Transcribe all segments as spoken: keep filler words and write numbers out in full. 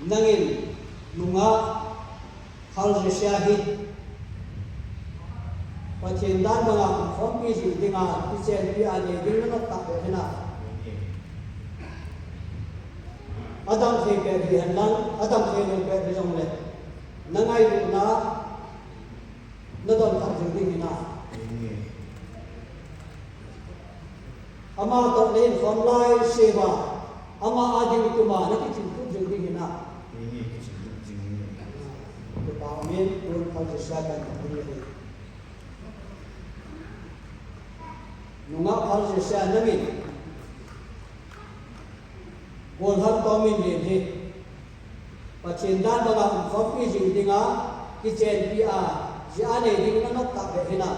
Nang in nungak Haljesia hi Pathian dan bang ah khawmpi zing ding a kichenpi a nei ding na nop tak bep hi na. A dam thei pet hi hen lang, a dam thei lo pet hi zong leh, na ngailutna na don tak zing ding hi na. Ama tawh na hinkhawm lai sia a, ama â ding tum a na kichin tup zing ding hi na. Kipak um in, tun Haljesia kan tak ding ahi. Nungak Haljesia, nang in Gualhang Tawmin Lian hi Pathian dan bang ah khawmpi zing ding a kichenpi a zia a nei ding na nop tak bep hi na.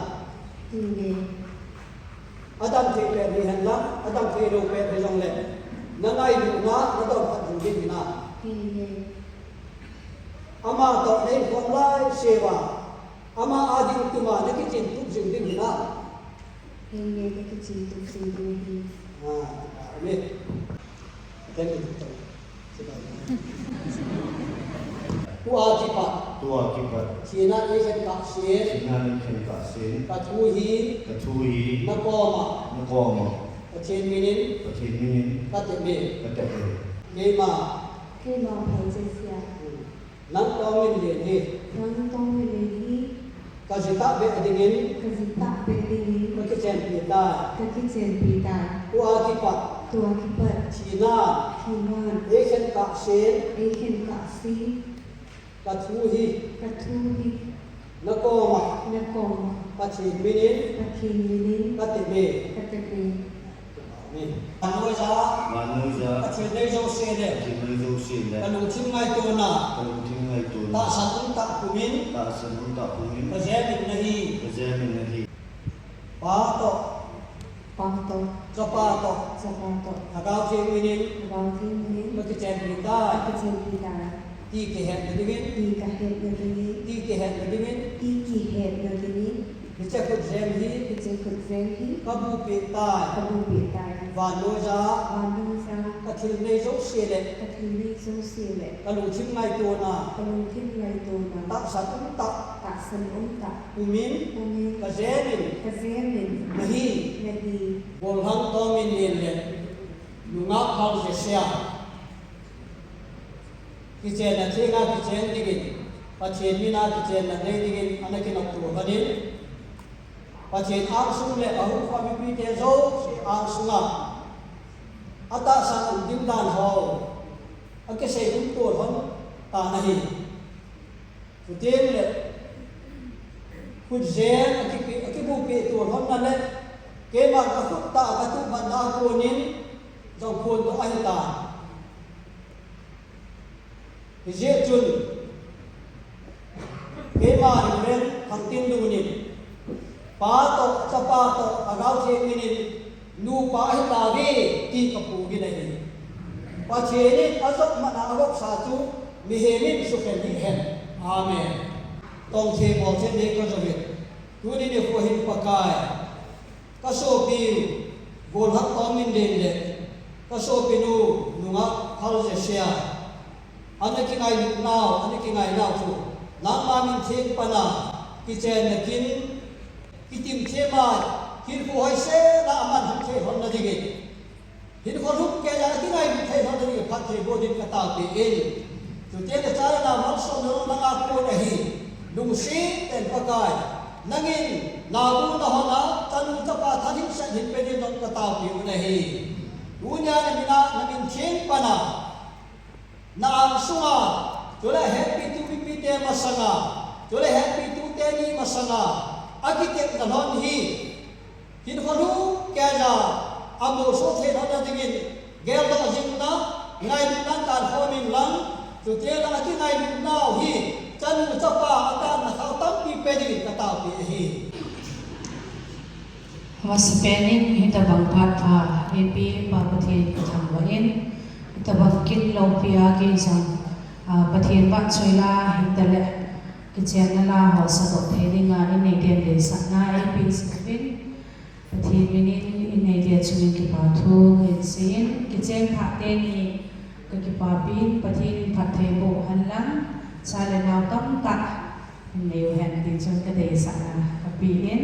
A dam thei pet hi hen lang, a dam thei lo pet hi zong leh, na ngailutna na don tak zing ding hi na. Ama tawh na hinkhawm lai sia a, ama â ding tum a na kichin tup zing ding hi na. Ka kichin tup zing ding hi. Tua kipat, tua kipat, thina'n ei khen kâk sin, thina'n ei khen kâk sin, ka thu hi, ka thu hi, na kawm ah, na kawm ah, Pathian min in, Pathian min in, ka tep e, ka tep e. Keima, keima Haljesia, nang Tawmin Lian hi, nang Tawmin Lian hi, ka zi tak bep dingin, ka zi tak bep dingin, ka kichenpi tai, ka kichenpi tai. Tua kipat, tua kipat, thina'n, thina'n, ei khen kâk sin, ei khen kâk sin, ka thu hi, ka thu hi, na kawm ah, na kawm ah, Pathian min in, Pathian min in, ka tep e, ka tep e. Vannuaia, vannuaia, Pathian nei zosia leh, Pathian nei zosia leh, ka lungthim ngaituana, ka lungthim ngaituana, tahsan um tak pum in, tahsan um tak pum in, ka zem in ahi, ka zem in ahi. Pa tawh, Pa tawh, Chapa tawh, Chapa tawh, Thagau Thiangtho min in, Thagau Thiangtho min in, ka kichenpi tai, ka kichenpi tai. Ti kihetna dingin, ti kihetna dingin, ti kihetna dingin, ti kihetna dingin, hiche khut zem hi, hiche khut zem hi, ka bupi tai, ka bupi tai. Vannuaia, vannuaia, ka thil nei zosia leh, ka thil nei zosia leh, ka lungthim ngaituana, ka lungthim ngaituana, tahsan um tak, tahsan um tak, pum in, pum in, ka zem in, ka zem in, na hi, na hi. Gualhang Tawmin Lian leh nungak Haljesia kichenna thiang a kichen dingin, Pathian min a kichenna nei dingin a na kinoptua hon in, Pathian âng sung leh a hung khawm mipite zosia âng sung ah a tahsan um ding dan haw a kisei hun tual hon ta na hi. Chutiang leh khut zem a kipi, a kibupi tual honna leh, keima ka khut tawh ka tup matna kuan in zong phuangdok ahi ta. Hijeh chun keima in ven thangtin dun in, Pa tawh, Chapa tawh, Thagau Thiangtho min in, nupa ahi ta ve, ti ka pung in ahi. Pathian in a zop mat a a vopsa chu mihem in sukhen hi hen. Amen. Tawngthei bawlthei nei ka zo in, tuni nikhua hin Pakai, ka suapiu Gualhang Tawmin Lian leh ka suapinu nungak Haljesia, a na kingailutnau, a na kingainau chu nangma min thiang pan a kichenna kin, kitim thiam a, hinkhua hoi sela a man hung thei honna dingin, hinkhua lum kei a kingailut thei honna dingin phatthei bua dingin ka tângpi in, chutiang a chai na malsawmna nang a kuan ahi. Lungsiat in Pakai, nang in na bu na hon a, chanu chapa tha hing set hin pe dingin ka tângpi un ahi. Tuni a na min a, na min thiang pan a, na âng sung a, chuleh hepitute mipite masang a, chuleh hepitute ni masang a, a kitepna hon hi, hinkhua lum kei a, a mualsuak thei honna dingin, geldok zingna, ngailutna tan khawm inlang, chutiang a kingailutnau hi, chanu chapa a tângna khau tampi pe dingin ka tângpi ahi. Masapen in hitobang phat pha ei pe Pa Pathian ka thangvâk in, hitobang kin lopi a kei zong, a, Pathian vâkchoi la hitaleh, kichenna la haw sadok thei ding a i neite'n deisakna ei pe sek in, Pathian min in Neite chung in kipa thu ka hin sei in, kichêng thâkte ni ka kipapi'n Pathian in phatthei boh hen lang, cha leh nau tamtak nei u hen ti chun ka deisakna ka pia in,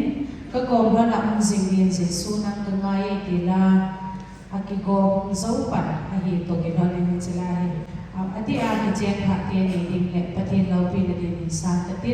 ka kawmran ah um zing dingin Jesu nang ka ngai ei ti la, a kigawm zo pan ahi tawh kilawm in chila hi, a ti a kichêng thâkte ni ding leh Pathian lopina dingin sâng ka ti.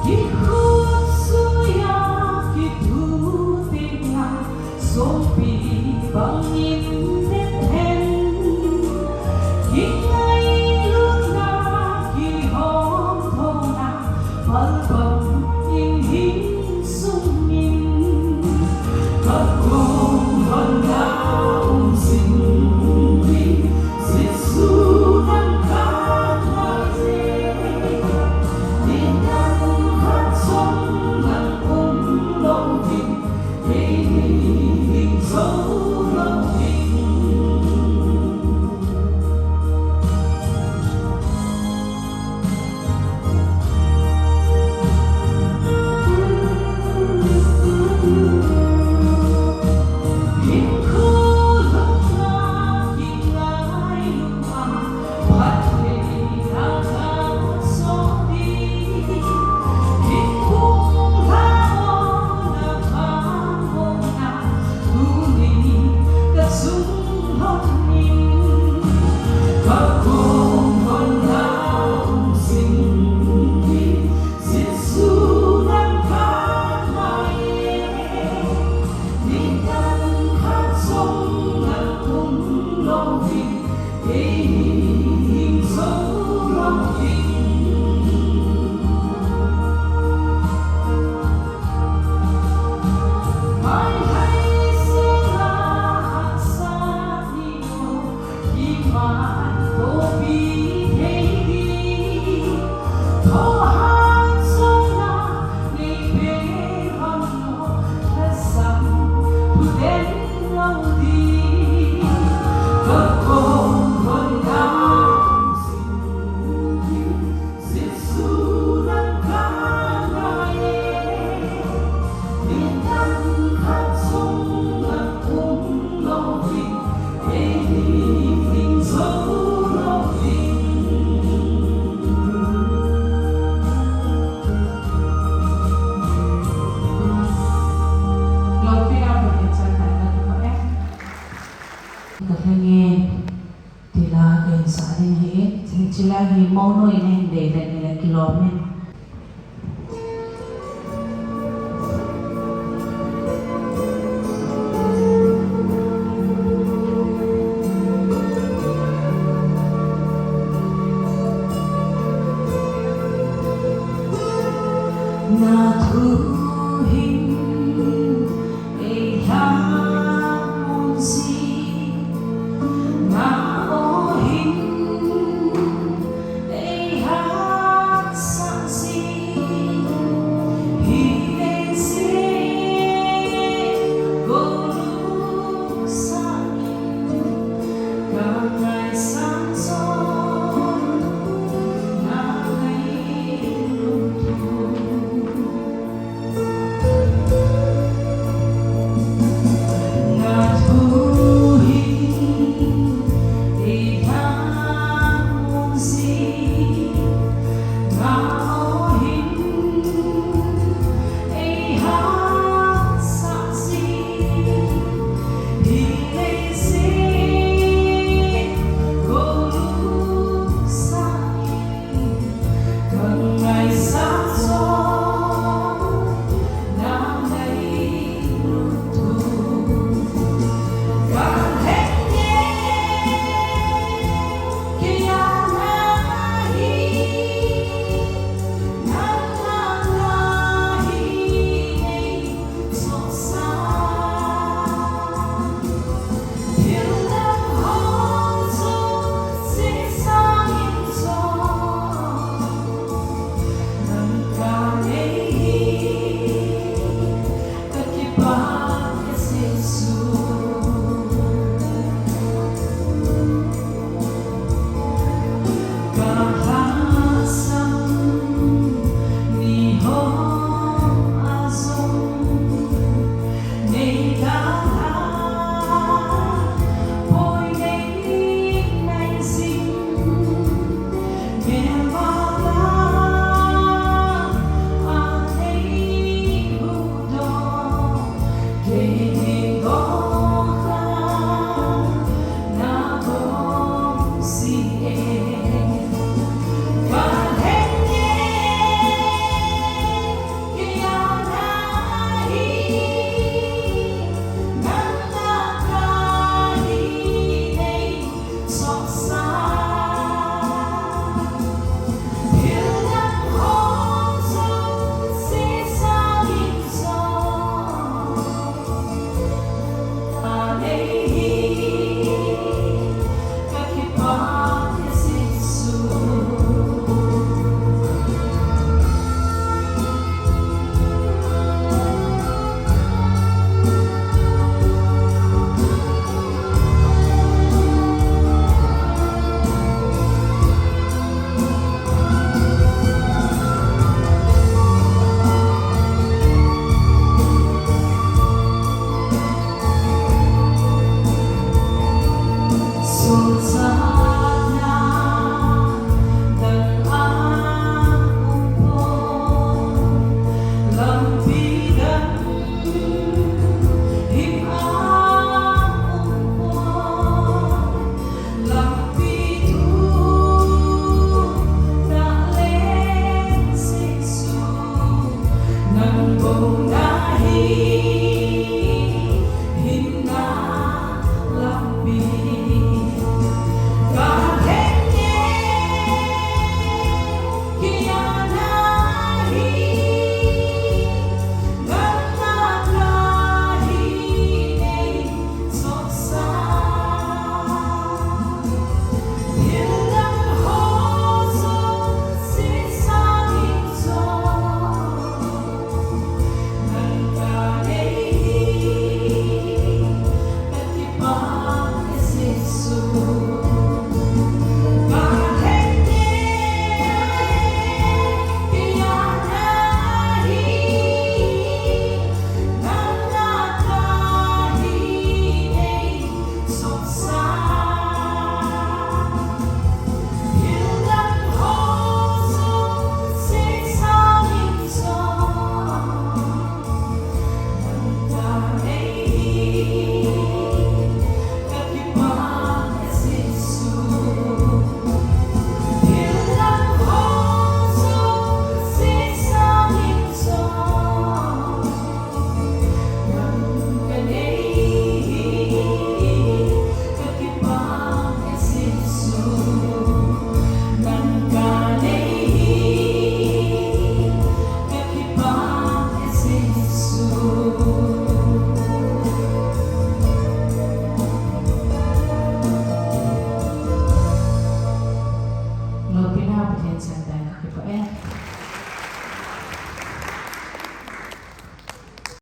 Kikhutsui a kitu tina, sawmpi bangin det hen, kingailutna kihawmthawna, pal bangin hing sung in, ka kawmran ah um zing ding, Jesu nang ka ngai e, nidang khat zong nang um lo ding, kei ni ding zo lo ding. Ka thleng e, ti la ka hin sa ding hi, chila hi mo nuai in a hin dei den hileh kilawm in